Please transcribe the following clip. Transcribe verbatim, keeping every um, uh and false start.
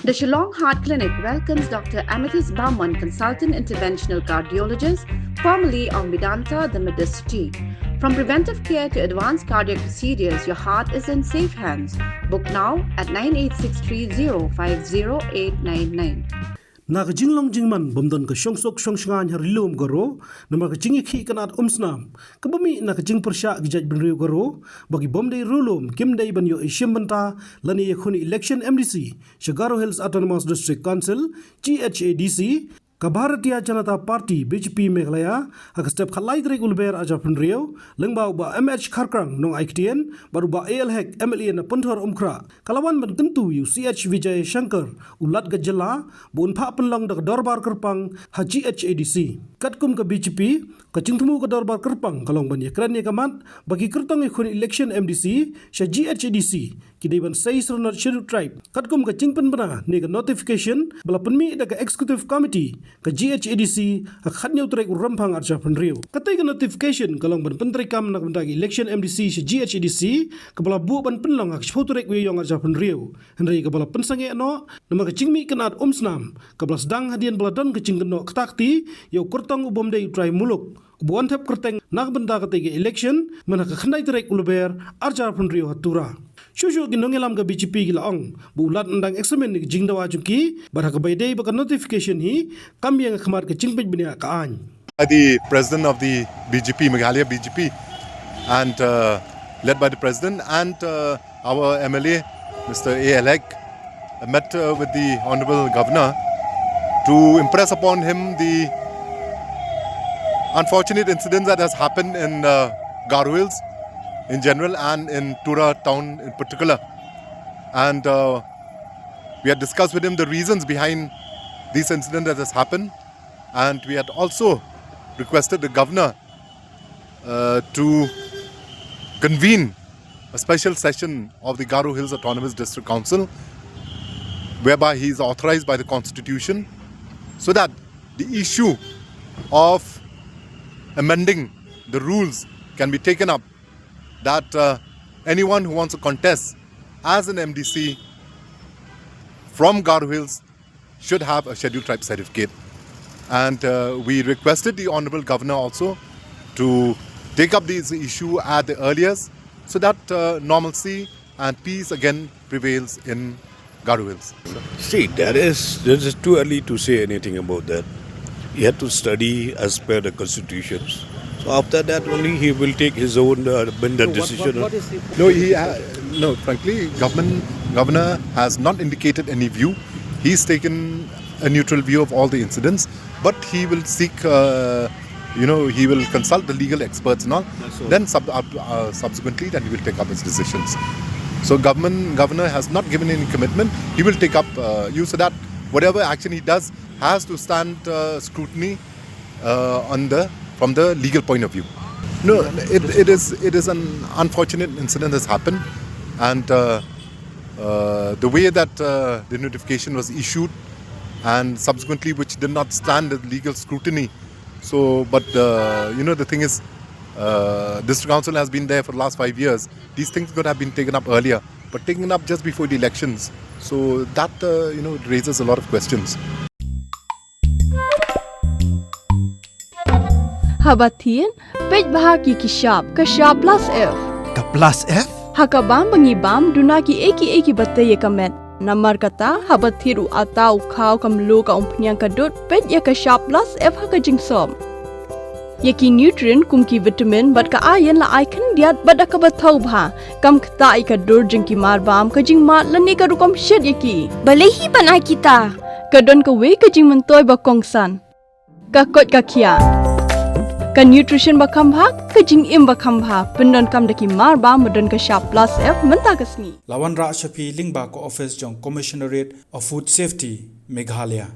The Shillong Heart Clinic welcomes Doctor Amethyst Barman, Consultant Interventional Cardiologist, formerly of Medanta, the Medicity. From preventive care to advanced cardiac procedures, your heart is in safe hands. Book now at nine eight six three zero five zero eight nine nine. Na ka jinglong jingman bym don ka shongsuk shongshngaiñ ha ri lum Garo, namar ka jingïakhih ka nat umsnam kaba mih na ka jingpyrshah ki jaitbynriew Garo ba ki bym dei riewlum kim dei ban ïoh i shim bynta lane ïakhun election M D C sha Garo Hills Autonomous District Council, G H A D C, ka Bharatiya Janata Party, B J P Meghalaya, ha ka step khatlai tarik u Lber arhajar phew hynriew, lyngba u Bah M H Kharkrang Nongai Ktien bad u Bah A L Hek, M L A na Pynthor Umkhrah, ka la wan ban kyntu ïa u C H Vijayashankar, u Lat ka jylla, ba un phah pynlong da ka dorbar kyrpang ha G H A D C. Katkum ka B J P, ka jingthmu ka dorbar kyrpang ka long ban ïakren ïa ka mat ba ki kyrtong ïakhun election M D C sha G H A D C ki dei ban sei syrnod Scheduled Tribe. Katkum ka jingpynbna ne ka notification ba la pynmih da ka Executive Committee ka G H A D C ha ka khathynñiew tarik u Rymphang arhajar phew hynriew. Katei ka notification ka long ban pyntreikam na ka bynta ka election M D C sha G H A D C kaba la buh ban pynlong ha ka shiphew tarik u Ïaïong arhajar phew hynriew. Hynrei kaba la pynsangeh noh namar ka jingmih ka nat umsnam kaba la sdang hadien ba la don ka jingkynnoh kata kti ïa u kyrtong u bym dei u trai muluk uba wan thep kyrteng na ka bynta katei ka election mynha ka khyndai tarik u Lber arhajar phew hynriew ha Tura. Shuh shuh ki nongïalam ka B J P ki la ong ba u Lat un dang examine ïa ka jingdawa jong ki bad ha kaba ïadei bad ka notification hi kam ïeng ha khmat ka jingpeit bniah ka aiñ. By the president of the B J P, Meghalaya B J P, and, uh, led by the president and, uh, our M L A, Mister A L Hek, met, uh, with the Honorable Governor to impress upon him the unfortunate incident that has happened in, uh, Garo Hills in general and in Tura town in particular. And, uh, we had discussed with him the reasons behind this incident that has happened, and we had also requested the governor, uh, to convene a special session of the Garo Hills Autonomous District Council, whereby he is authorized by the constitution, so that the issue of amending the rules can be taken up, that, uh, anyone who wants to contest as an M D C from Garo Hills should have a Scheduled Tribe certificate. And, uh, we requested the Honorable Governor also to take up this issue at the earliest, so that, uh, normalcy and peace again prevails in Garo Hills. See, that is, it is too early to say anything about that. He had to study as per the constitutions. So after that only he will take his own, uh, I mean, the decision. No, he, uh, no, frankly, government, governor has not indicated any view. He's taken a neutral view of all the incidents, but he will seek, uh, you know, he will consult the legal experts and all. Then sub-, uh, uh, subsequently, then he will take up his decisions. So government, governor has not given any commitment. He will take up, uh, you said that whatever action he does has to stand, uh, scrutiny, uh, on the, from the legal point of view. No, it, it is, it is an unfortunate incident that's happened, and, uh, uh, the way that, uh, the notification was issued, and subsequently which did not stand the legal scrutiny. So, but, uh, you know, the thing is, uh, district council has been there for the last five years. These things could have been taken up earlier, but taken up just before the elections. So that, uh, you know, raises a lot of questions. Haba thied, peit bha ki ki shap, ka shap plus F. Ka plus F? Ha ka bam ba ngi bam, duna ki ei ki ei kiba tei ïa ka met. Namar kata, haba thied u atta, u khaw, ka mluh, ka umphniang, ka dud, peit ïa ka shap plus F ha ka jingsop. Ïa ki nutrient kum ki vitamin bad ka iron la ai khyndiat bad da kaba thaw bha. Kam ktah ïa ka dur jong ki marbam, ka jingmad lane ka rukom shet ïa ki. Balei hi ban ai kita? Ka don kawei ka jingmyntoi ba kongsan. Ka koit ka khiah. Ka nutrition ba kham bha, ka jingim ba kham bha. Pyndonkam da ki marbam ba don ka shap plus F mynta ka sngi. La wanrah sha phi lyngba ka office jong Commissionerate of Food Safety, Meghalaya.